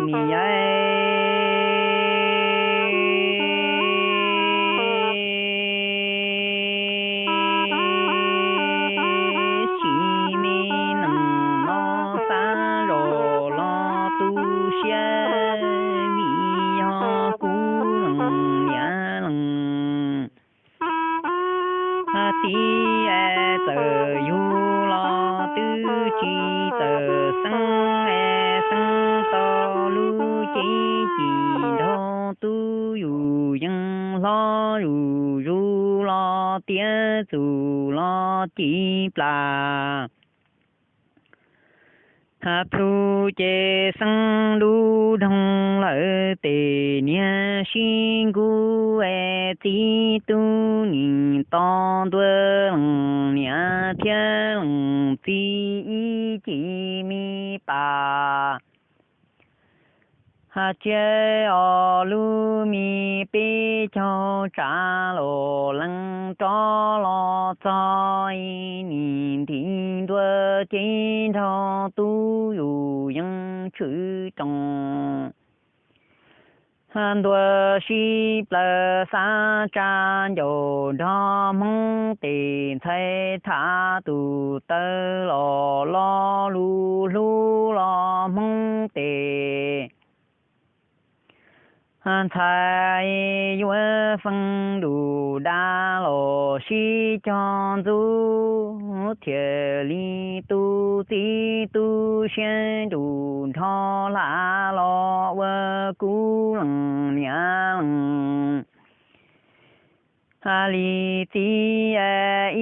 Niam yawg, sim me neej no xav zam los tu siab, vim yog kuv leej niam leej txiv es txawm yug los twb tsis txawj xeeb es xeeb tau lub cev ci nraug tub yus yeej hlob zuj zus los tiav txuj los ci plas. Hab plhu ces xeeb lub doog lawm tes niag sib nkuj es txiv tub nim to ntua leej niam thiab leej txiv ib ce me pas. Hab tsiab os lub me peb caug tsav los leej rov los txog ib nim nti ntua cev nraug tub yus yeej tshwm rooj. Hab ntua sib plaws xav tsa ncauj nrog Hmoob tes ntxhais tham tus taw los lo lus hlub los Hmoob tes ntxhais yuav feej ntuj da los sib cog ntxub thiaj li tu txiv tu siab nrug nrho hla los ua kuv leej niam leej li txiv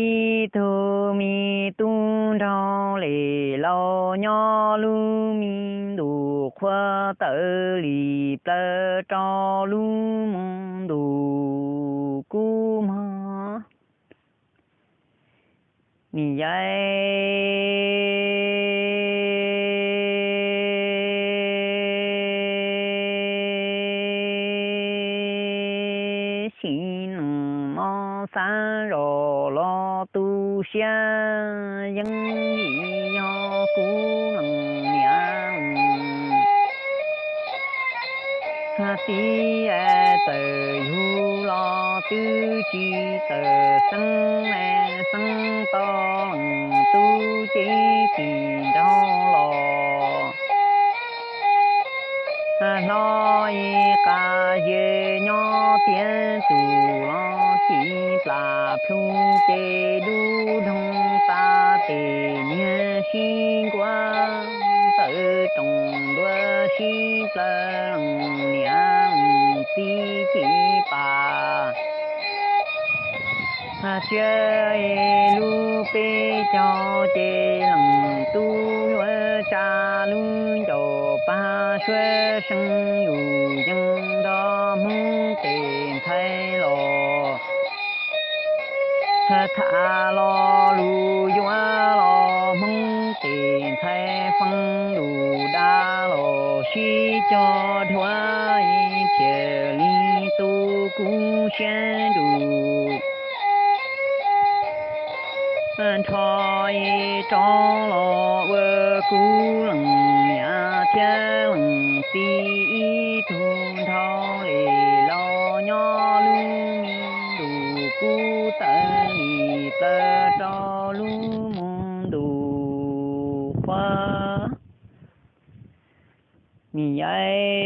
ib tug me tub nraug le laus nyob lub me ntuj qhua tawm li plaws rau lub mus ntuj kub mog. Niam yawg, sim neej no xav zam los tu siab, yeej vim yog kuv leej niam txiv txawm yug los twb tsis txawj xeeb, xeeb tau leej tub cev ci nraug los hlob ib qab zej nyob tiav txuj los ci plas plhu ces dub doog tas tes niag sib nkuaj tawm rooj ntua sib plaws leej niam txiv ci plas. Tsiab lub peb caug ces leej tub yuav tsa lub ncauj pag suav seej yus yeej nrog Hmoob tes ntxhais los tham lo lus yuav los Hmoob tes ntxhais feej ntuj da los sib cog dhuav thiaj li tu kuv siab nrug nrho rov los ua kuv leej niam thiab leej txiv ib tug nraug le laus nyob lub me ntuj kub tawm li plaws rau lub mus ntuj qhua. Niam yawg,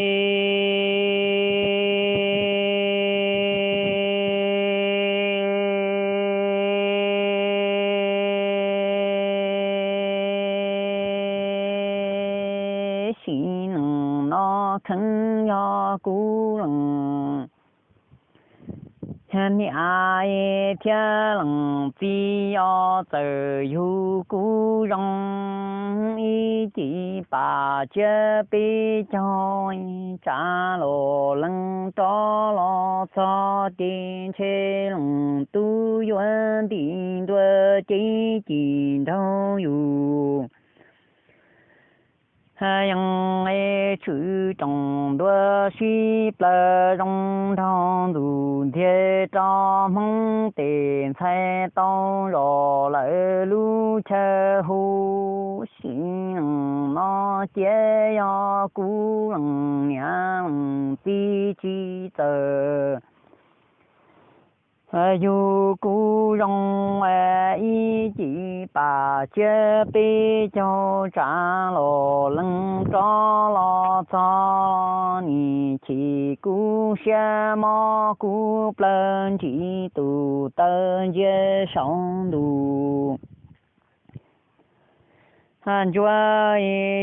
sim neej no kheev yog kuv leej niam thiab leej txiv os txawm yug kuv zoo ib ci plas tsiab peb caug tsav los leej rov los txog ces ntshe leej tub yuav nti ntua cev ci nraug yus yeej tshwm rooj ntua sib plaws zoo nraug ntug ntiag rau Hmoob tes ntxhais tau zam lawm lub chaw hu sim neej no cia yog kuv leej niam leej txiv tsis txawj yug kuv zoo ib cim pam tsiab peb caug tsav los leej rov los txog los nim chim kuv siab mob kuv plawv ntsib tus taw ntsia saum ntuj. Ntsuab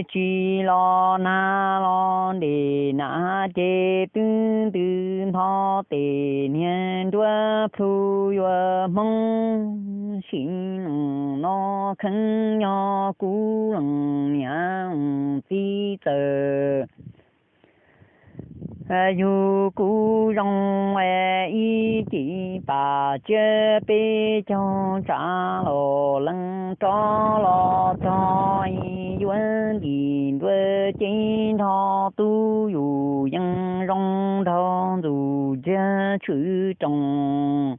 tsis los nag los ntes nas ces twb ntws nthov tes niag nruab plhu yuav hmoob sim neej no kheev yog kuv leej niam leej txiv txawj yug kuv zoo ib cim pam tsiab peb caug tsav los leej rov los txog yuav ntim nruab cev nrho tub yus yeej zoo nraug ntxuj ntsiag tshwm rooj.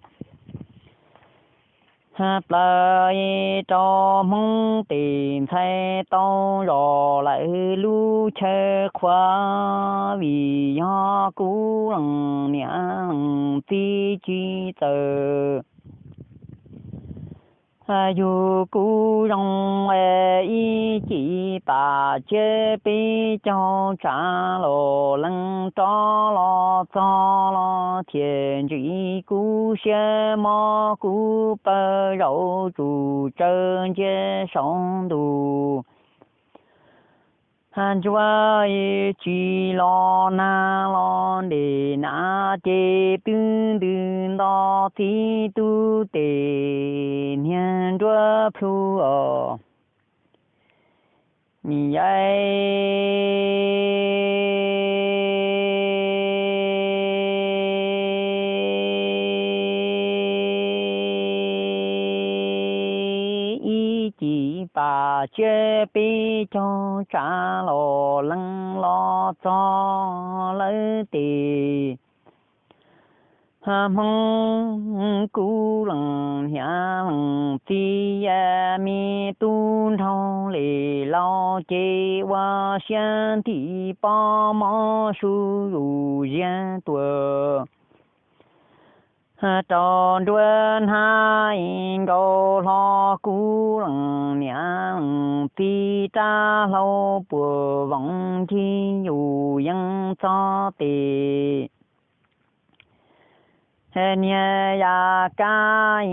Plaws rau hmoob tes ntxhais tau zos lawm lub chaw qhua, vim yog kuv leej niam leej txiv tsis txawj yug kuv zoo ib cim pam tsiab peb caug tsav los leej rov los txog los thiaj ntsib kuv siab mob kuv plawv zaum tsuj tsawv ntsia saum ntuj. Ntsuab tsis los nag los ntes nas ces twb ntws nto txiv tub tes niag nruab plhu os. Nim yaim ib cim pam tsiab peb caug tsav los leej los txog lawm tes hmoob kuv leej niam leej txiv me tub nraug li laus ces ua siab nti pob mob su zuj ziag tuaj rau nruab hnab nkaus hlo kuv leej niam leej txiv rab hlau puas voos ncig yus yeej txog tes. Niag yaj kab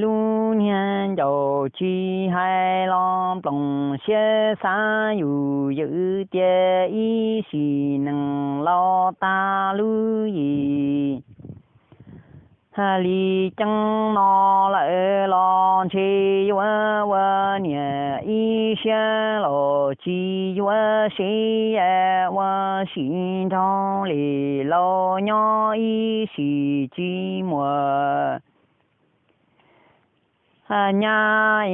lub niag ncaus tsis hais los nploos siab xav yus ywm tias ib sim neej laus tag lub yim li ceeb no lawm los ntshe yuav ua niam ib siab los tsis yuav siv ua sim nraug li laus nyob ib sim tsis muaj nyab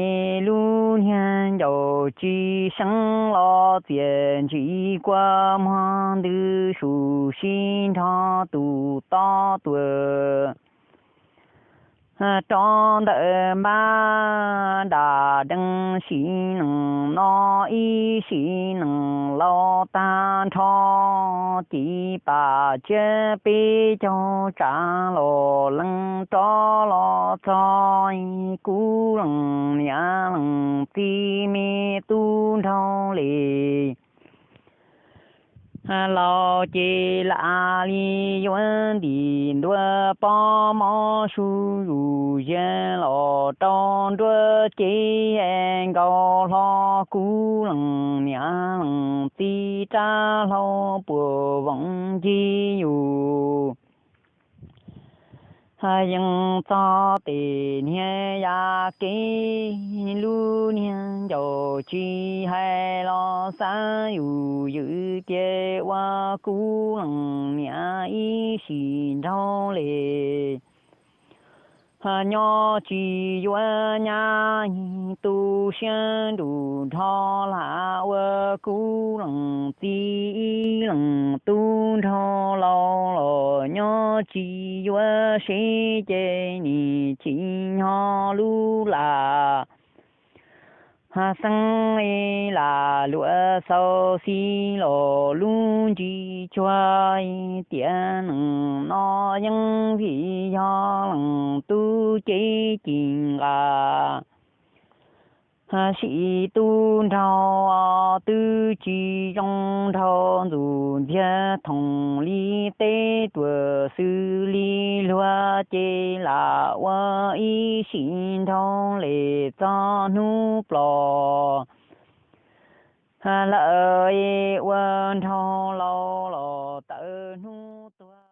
lub niag ncaus tsis seev los txias ntsis kua muag ntws su sib nrog tus tob tuaj rov ntawm npab dab dees sim neej no ib sim neej laus tag nrho. Cim pam tsiab peb caug tsav los leej rov los txog kuv leej niam leej txiv me tub nraug li laus ces lam li yuav ntim ntua pob mob su zuj ziag los rau nruab cev nkaus hlo kuv leej niam leej txiv rab hlau puas voos ncig yus yeej txog tes niag yaj kab lub niag ncaus tsis hais los xav yus ywm tias ua kuv leej niam ib sim nraug li nyob tsis yuav nyab tu siab nrug nrho lam ua kuv leej txiv ib leej tub nraug laus los nyob tsis yuav siv ces nim tsim nyog lub lam Xeeb lam luam xau xib los lub ntsis tsuag, tiam neej no yeej vim yog leej tub cev ci nqa. Sim tub nraug twb tsis zoo nraug ntxuj ntxiag thoom li teb tuam xws li luag ces lam ua ib sim nraug li txog hnub plos. Lawm ua nraug laus los tawm